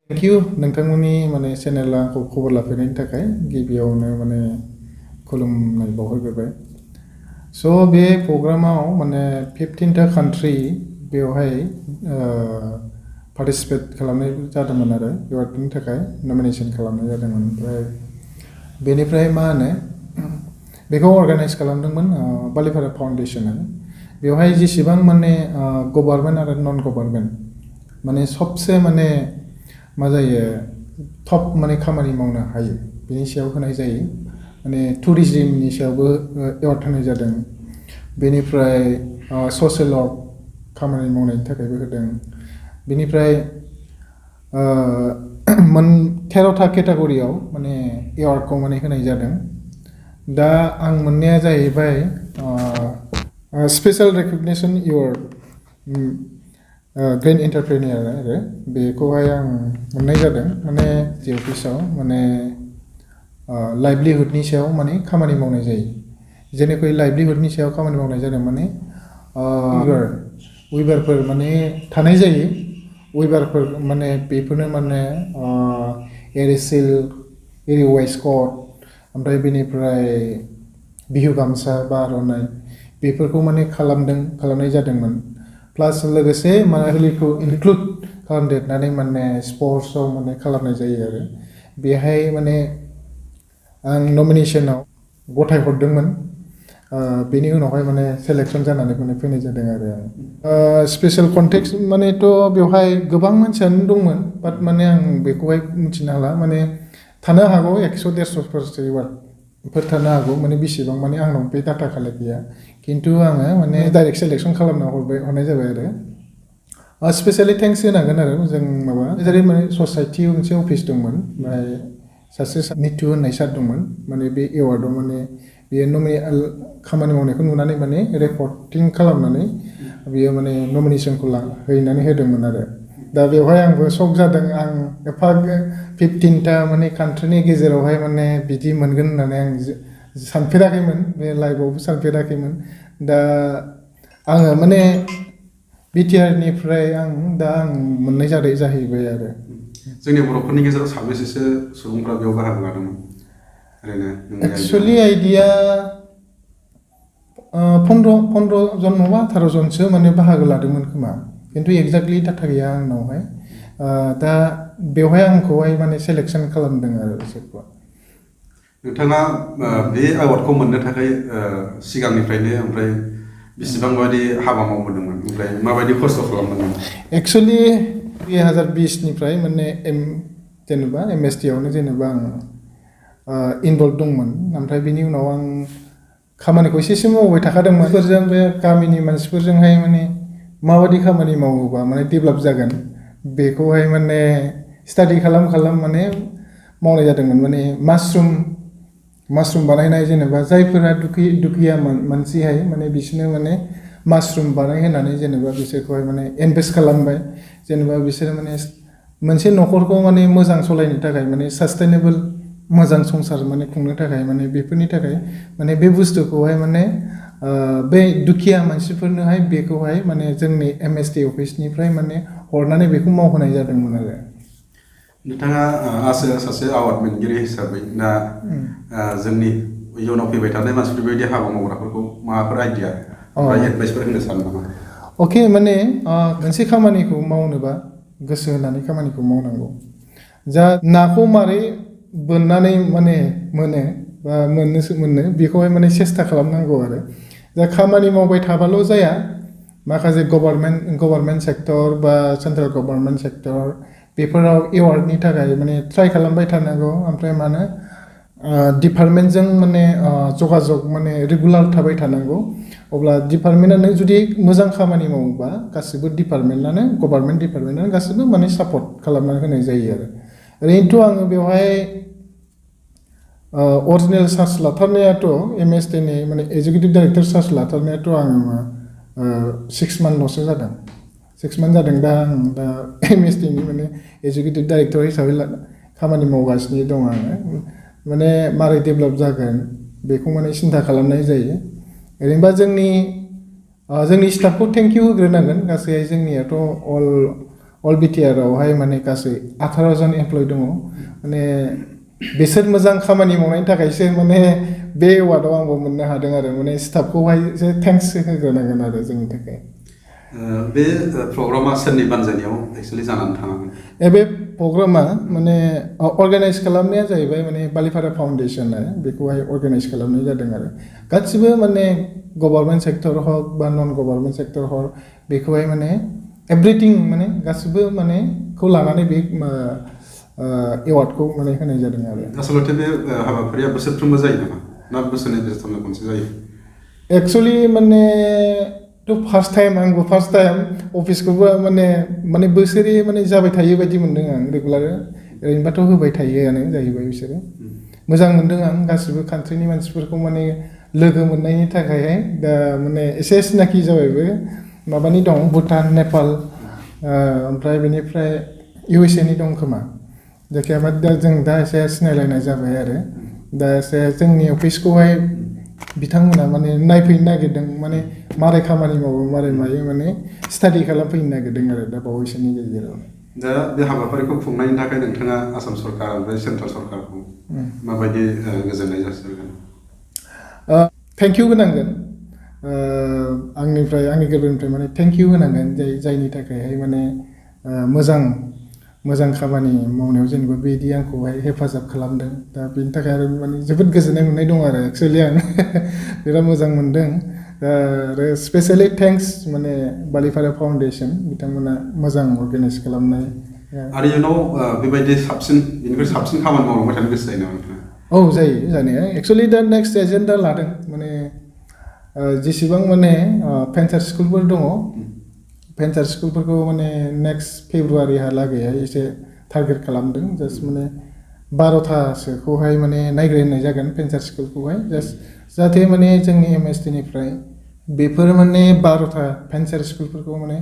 Thank you नोंथांमोननि माने चेनेला आंखौ खबर लाफैनायनि थाखाय गिबियावनो माने खुलुमनाय बावहरग्रोबाय। स' बे प्रग्रामाव माने 15टा कान्ट्रि बेवहाय पार्टिसिपेट खालामनाय जादोंमोन आरो एवार्डनि थाखाय नमिनेशन खालामनाय जादोंमोन। ओमफ्राय बेनिफ्राय मा होनो बेखौ अर्गानाइज खालामदोंमोन बालिपारा फाउन्डेसना। बेवहाय जेसेबां माने गभर्नमेन्ट आरो नन गभर्नमेन्ट माने सबसे माने मा जायो टप माने खामानि मावनो हायो बेनि सायाव होनाय जायो। माने टुरिज्मनि सायावबो एवार्ड होनाय जादों। बेनिफ्राय ससियेल वर्क खामानि मावनायनि थाखायबो होदों। बेनिफ्राय 13टा केटेगरियाव माने एवार्डखौ माने होनाय जादों। दा आं मोननाया जाहैबाय स्पेशल रेकगनिशन एवार्ड ग्रेन्ड एन्टारप्रेनियर आरो बेखौहाय आं मोननाय जादों। माने जि अफिसाव माने लाइभलिहुडनि सायाव माने खामानि मावनाय जायो। जेनेखि लाइभलिहुडनि सायाव खामानि मावनाय जादों माने उइभारफोर माने थानाय जायो। उइभारफोर माने बेफोरनो माने एरि सिल्क एरि वाइस्कट ओमफ्राय बेनिफ्राय बिहु गामसा बा आर'नाइ बेफोरखौ माने खालामनाय जादोंमोन। प्लास लोगोसे मानेखौ इनक्लुड खालामदेरनानै माने स्पर्ट्सआव माने खालामनाय जायो आरो बेहाय माने आं नमिनेशनाव गथायहरदोंमोन। बेनि उनावहाय माने सेलेक्सन जानानै माने फैनाय जादों आरो स्पेशल कन्टेक्स मानेथ' बेवहाय गोबां मानसियानो दंमोन बाट माने आं बेखौहाय मिथिनो हाला। माने थानो हागौ 100-150फोरसो एवार्डफोर थानो हागौ माने बेसेबां माने आंनाव बे डाटा कालेक्ट गैया। खिन्थु आङो माने डाइरेक्ट सेलेक्सन खालामना हरनाय जाबाय आरो स्पेसियेलि थेंक्स होनांगोन आरो जों माबा जेरै माने ससाइटियाव मोनसे अफिस दंमोन। ओमफ्राय सासे नितु होननाय सार दंमोन। माने बे एवार्डआव माने बेयो खामानि मावनायखौ नुनानै माने रेपर्टिं खालामनानै बियो माने नमिनेशनखौ हैनानै होदोंमोन आरो दा बेवहाय आंबो शक जादों। आं एफा 15टा माने कान्ट्रिनि गेजेरावहाय माने बिदि मोनगोन होननानै आं सानफेराखैमोन। बे लाइफआवबो सानफेराखैमोन। दा आङो माने बिटिआरनिफ्राय आं मोननाय जाहैबाय आरो जोंनि बर'फोरनि गेजेराव साबेसेसो सुबुंफ्रा बेयाव बाहागो लादोंमोन ओरैनो एक्सुअलि आइडिया 15 जन नङा 18 जनसो माने बाहागो लादोंमोन खोमा। खिन्थु एक्जेक्टलि डाटा गैया आंनावहाय। दा बेवहाय आंखौहाय माने सेलेक्सन खालामदों आरो बिसोरखौ। नोंथाङा बे एवार्डखौ मोननो थाखाय सिगांनिफ्रायनो ओमफ्राय बेसेबां बायदि हाबा मावबोदोंमोन ओमफ्राय माबायदि खस्थ' खालामदोंमोन? एक्सुअलि 2020निफ्राय माने जेनेबा MSTआवनो जेनेबा आं इनभल्भ दंमोन। ओमफ्राय बिनि उनाव आं खामानिखौ एसे मावबाय थाखादोंमोन। फोरजों बे गामिनि मानसिफोरजोंहाय माने माबायदि खामानि मावोबा माने डेभेलप जागोन बेखौहाय माने स्टाडि खालाम माने मावनाय जादोंमोन। माने मासरुम बानायनाय जेनेबा जायफोरा दुखिया मानसिहाय माने बिसोरनो माने मासरुम बानायहोनानै जेनेबा बिसोरखौहाय माने इनभेस्ट खालामबाय। जेनेबा बिसोरो माने मोनसे न'खरखौ माने मोजां सालायनो थाखाय माने सास्टेनेबल मोजां संसार माने खुंनो थाखाय माने बेफोरनि थाखाय माने बे बुस्थुखौहाय माने बे दुखिया मानसिफोरनोहाय बेखौहाय माने जोंनि MST अफिसनिफ्राय माने हरनानै बेखौ मावहोनाय जादोंमोन आरो नोंथाङा सासे आवार्ड मोनगिरि हिसाबै दा जोंनि इयुनाव फैबाय थानाय मानसिफोर बेबायदि हाबा मावग्राफोरखौ माबाफोर आइडिया एडभाइसफोर होनो सानो नामा? अके माने मोनसे खामानिखौ मावनोबा गोसो होनानै खामानिखौ मावनांगौ। जा नाखौ मारै बोननानै माने मोनो बा मोननो बेखौहाय माने सेस्था खालामनांगौ आरो दा खामानि मावबाय थाबाल' जाया। माखासे गभर्नमेन्ट सेक्टर बा सेन्ट्रेल गभर्नमेन्ट सेक्टर बेफोराव एवार्डनि थाखाय माने ट्राइ खालामबाय थानांगौ। ओमफ्राय माने डिपार्टमेन्टजों माने जगाजग माने रेगुलार थाबाय थानांगौ। अब्ला डिपार्टमेन्टआनो जुदि मोजां खामानि मावोबा गासिबो डिपार्टमेन्टआनो गभर्नमेन्ट डिपार्टमेन्टआनो गासिबो माने सापर्ट खालामनानै होनाय जायो आरो ओरैनोथ' आङो बेवहाय अरिजिनेल चार्ज लाथारनायाथ' MSTनि माने एजुकेटिभ डाइरेक्टर चार्ज लाथारनायाथ' आङो 6 मान्थल'सो जादों। 6 मान्थ जादों। दा आं दा MSTनि माने एजुकेटिभ डाइरेक्टर हिसाबै खामानि मावगासिनो दं आङो। माने मारै डेभेलप जागोन बेखौ माने सिन्था खालामनाय जायो। ओरैनोबा जोंनि स्टाफखौ थेंक इउ होग्रोनांगोन। गासै जोंनियाथ' अल बिटिआरआवहाय माने गासै 18 जन एमप्लय दङ माने बिसोर मोजां खामानि मावनायनि थाखायसो माने बे एवार्डआव आंबो मोननो हादों आरो माने स्टाफखौहाय एसे थेंक्स होग्रोनांगोन आरो जोंनि थाखाय बे प्रग्रामा सोरनि बानजायनायाव एक्चुअलि जानानै थाङामोन बे प्रग्रामा माने अर्गानाइज खालामनाया जाहैबाय माने बालिपारा फाउन्डेसना बेखौहाय अर्गानाइज खालामनाय जादों आरो गासिबो माने गभर्नमेन्ट सेक्टर हक बा नन गभर्नमेन्ट सेक्टर हक बेखौहाय माने एभ्रिथिं माने गासिबो माने खौ लानानै बे एवार्डखौ माने होनाय जादों आरो आसलथे बे हाबाफारिया बोसोरफ्रोमबो जायो नामा ना बोसोरनै बोसोरथामजों खनसे जायो एक्चुअलि माने फार्स्ट टाइम आंबो फार्स्ट टाइम अफिसखौबो माने बोसोरै माने जाबाय थायो बायदि मोन्दों आं रेगुलार ओरैनोबाथ' होबाय थायोआनो जाहैबाय बिसोरो मोजां मोन्दों आं गासिबो कान्ट्रिनि मानसिफोरखौ माने लोगो मोननायनि थाखायहाय दा माने एसे सिनाखि जाबायबो माबानि दं भुटान नेपाल ओमफ्राय बेनिफ्राय USA नि दं खोमा जायखिजाया दा जों दा एसे सिनायलायनाय जाबाय आरो दा एसे जोंनि अफिसखौहाय बिथांमोना माने नायफैनो नागिरदों माने मारै खामानि मावो मारै मायो माने स्टाडि खालामफैनो नागिरदों आरो दा बावैसोनि गेजेराव दा बे हाबाफारिखौ खुंनायनि थाखाय नोंथाङा आसाम सरकार ओमफ्राय सेन्ट्रेल सरकारखौ माबायदि गोजोननाय जासिगोन थेंक इउ होनांगोन आंनिफ्राय आंनि गोरबोनिफ्राय माने थेंक इउ होनांगोन जायनि थाखायहाय माने मोजां खामानि मावनायाव जेनेबा बिदि आंखौहाय हेफाजाब खालामदों दा बेनि थाखाय आरो माने जोबोद गोजोननाय मोननाय दं आरो एक्सुअलि आं बिराद मोजां मोनदों आरो स्पेसियेलि थेंक्स माने बालिपारा फाउन्डेसन बिथांमोना मोजां अर्गानाइज खालामनाय आरो इयुनाव बेबायदि बेनिफ्राय साबसिन खामानि मावलांबाय थानो गोसो जायो नामा नोंथाङा औ जायो जानाया एक्सुअलि दा नेक्स्ट एजेन्डा लादों माने जेसेबां माने भेन्सार स्कुलफोर दङ भेन्सार स्कुलफोरखौ माने नेक्स्ट फेब्रुवारिहालागैहाय एसे टारगेट खालामदों जास्ट माने 12थासोखौहाय माने नायग्रोनाय जागोन भेन्सार स्कुलखौहाय जास्ट जाहाथे माने जोंनि MST निफ्राय बेफोर माने 12था भेन्सार स्कुलफोरखौ माने